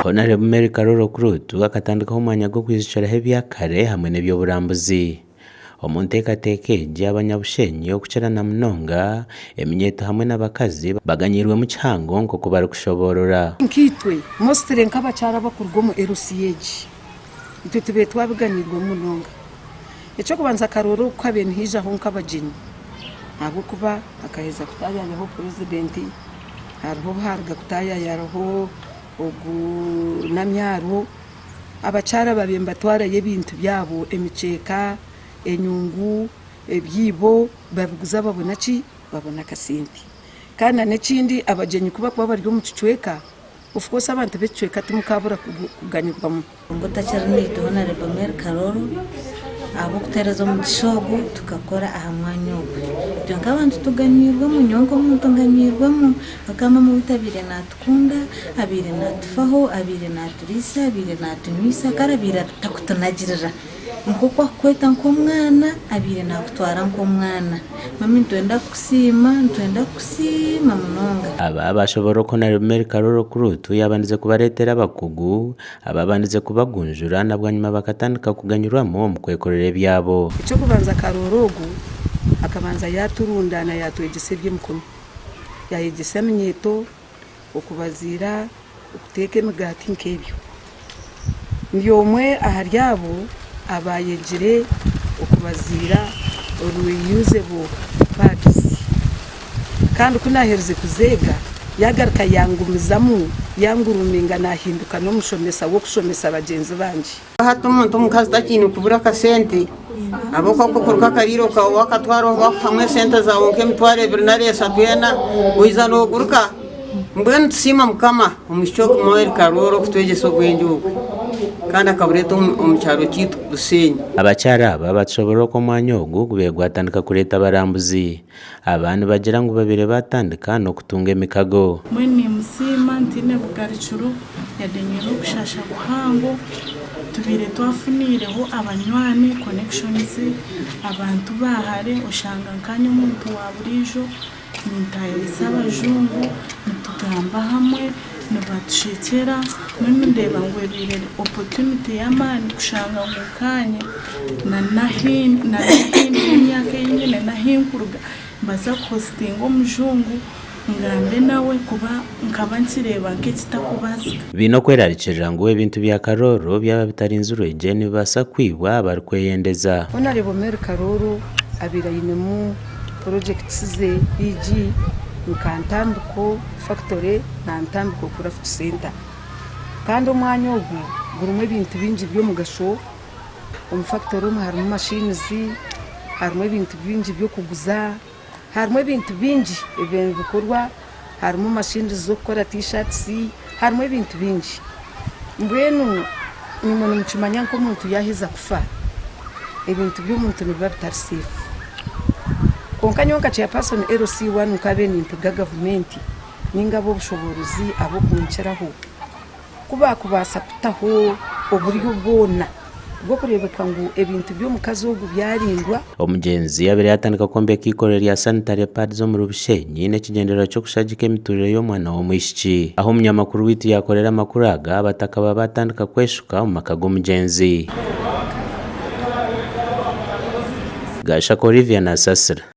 Honarebo Mary Karoro Okurut akatandikaho omwanya gw'okwijukiraho ebyakare hamwe n'eby'oburambuzi. Omu nteekateeka egi, abanyabushenyi okukira na munonga eminyeeto hamwe n'abakazi baganyiirwemu kihango nk'oku barikushoboorora. Nkaitwe, mostly nk'abakyara abakuruga omu LC egi, itwe tubaire twabiganyiirwemu munonga. Eky'okubanza Karooro oku kabaire nihaijaho nk'abagyenyi ahabw'okuba akaheza kutaayayaho purezidenti, hariho obu haaruga kutaayayaho ogu Namyarwo. Abakyara babaire nibatwarayo ebintu byabo, emikyeka, enyungu, ebyibo, babiguza babona ki? Babona akasente. Kandi na n'ekindi abagyenyi ku barikuba bari omu kicweka, of course abantu b'ekicweka timukabura kuganyirwamu. Kwonka otakiri naitwe Honarebo Mary Karoro ahabw'okutuheereza omugisha ogu tukakora aha mwanya ogu. Itwe nk'abantu tuganyirwemu, nyowe nk'omuntu nganyirwemu ahabw'okuba maama owaitu abaire naatukunda, abaire naatufaho, abaire naaturiisa, abaire naatunywaisa kare abaire atakutunagirira. Nk'oku akukweta nk'omwana, abaire naakutwara nk'omwana. Mami nitwenda kukusiima, nitwenda kukusiima munonga. Aba baashoboorora oku Honarebo Mary Karoro Okurut yaabandize kubareetera abakugu Ababandize kubagunjura na bwanyima bakatandika kuganyirwamu omu kwekorera ebyabo. Eky'okubanza Karooro ogu akabanza yaaturundaana yaatwegyesa eby'emikono. Yaayegyesa eminyeeto, okubaziira, okuteeka emigaati nk'ebyo. Ndi omwe ahari abo abaayegire okubaziira reusable pads. Kandi ku naaherize kuzeega, yaagaruka yaangumizamu, yaanguruminga naahinduka n'omushomesa w'okushomesa bagyenzi bangye. Hati omuntu omukazi takiine kubura akasente ahabw'okuba ku orikuruga akariiro kaawe wakatwara bakuhamu esente zaawe nk'emitwaro ebiri nari eshatu ena oija nooguruka. Mbwenu nitusiima Mukama omwishiki ogu Noel Karooro okutwegyesa obwengye obwe kandi akabureeta omu kyaro kyaitu Bushenyi. Abakyara aba batushoborora oku omwanya ogu gubaire gwatandika kureeta abarambuzi. Aba nibagira ngu babaire baatandika n'okutunga emikago. Mbwenu nimusiima ntaine bugarukiro yade nyine okushasha kuhango tubaire twafuniireho abanywani, connections, abantu ba hare oshanga nkanye omuntu wa buriijo nintayayisa abajungu nitugamba hamwe nibatushekyera mbwenu ndeeba ngu ebaire eri opportunity y'amaani kushanga ngu nkanye na n'ahi ndi n'emyaka ei nyine n'ahi nkuruga nimbaasa kuhositinga omujungu ngambe nawe kuba nkaba nkireeba nk'ekitakubaasika. Baine okwerarikirira ngu ebintu bya Karooro byaba bitarinzirwe gye nibibaasa kwibwa abarikweyendeza. Honourable Mary Karooro abaire ainemu projects ze eg nka Ntambiko Factory na Ntambiko Craft Centre. Kandi omwanya ogu gurimu ebintu bingi by'omugasho, omu factory omu harimu machines, harimu ebintu bingi by'okuguza, harimu ebintu bingi ebibaire nibikorwa, harimu machines z'okukora t-shirts, harimu ebintu bingi. Mbwenu naimwe nimukimanya nk'omuntu yaaheza kufa, ebintu by'omuntu nibiba bitari safe. Kwonka nyowe nka chairperson LC one nkabaire nimpiga gavumenti ninga ab'obushoboorozi ab'okunkiraho ku baakubaasa kutaho oburyo bwona bw'okureebeka ngu ebintu by'omukazi ogu byarindwa. Omugyenzi abaire yaatandika kwombeka eikorero rya sanitary pads omuri Bushenyi n'ekigyendererwa ky'okushagika emituurire y'omwana w'omwishiki. Ahu omunyamakuru waitu yaakorera amakuru aga, abataka baba baatandika kweshuka omu maka g'omugyenzi. Gashaka Olivia Nasasira.